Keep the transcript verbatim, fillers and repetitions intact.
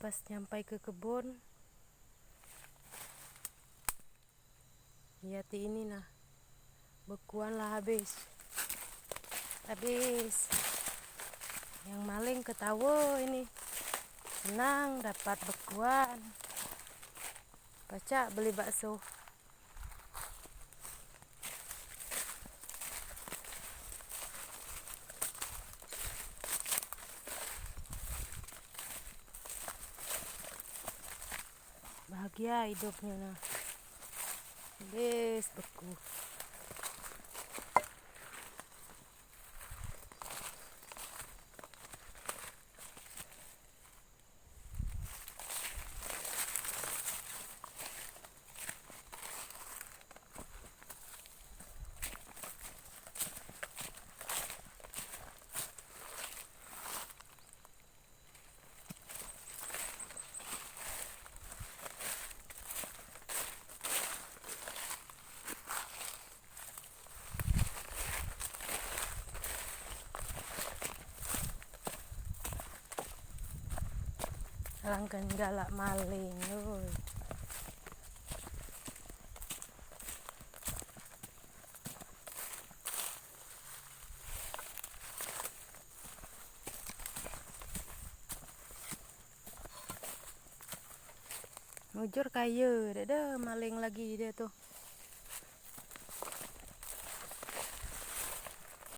pas nyampai ke kebun, lihat ini nah, bekuan lah habis. Habis. Yang maling ketawa ini. Senang dapat bekuan. Pacak beli bakso. Bahagia hidupnya nah. Habis beku. Alangkah galak maling, oi. Mujur kaye, dak ado maling lagi dio tu.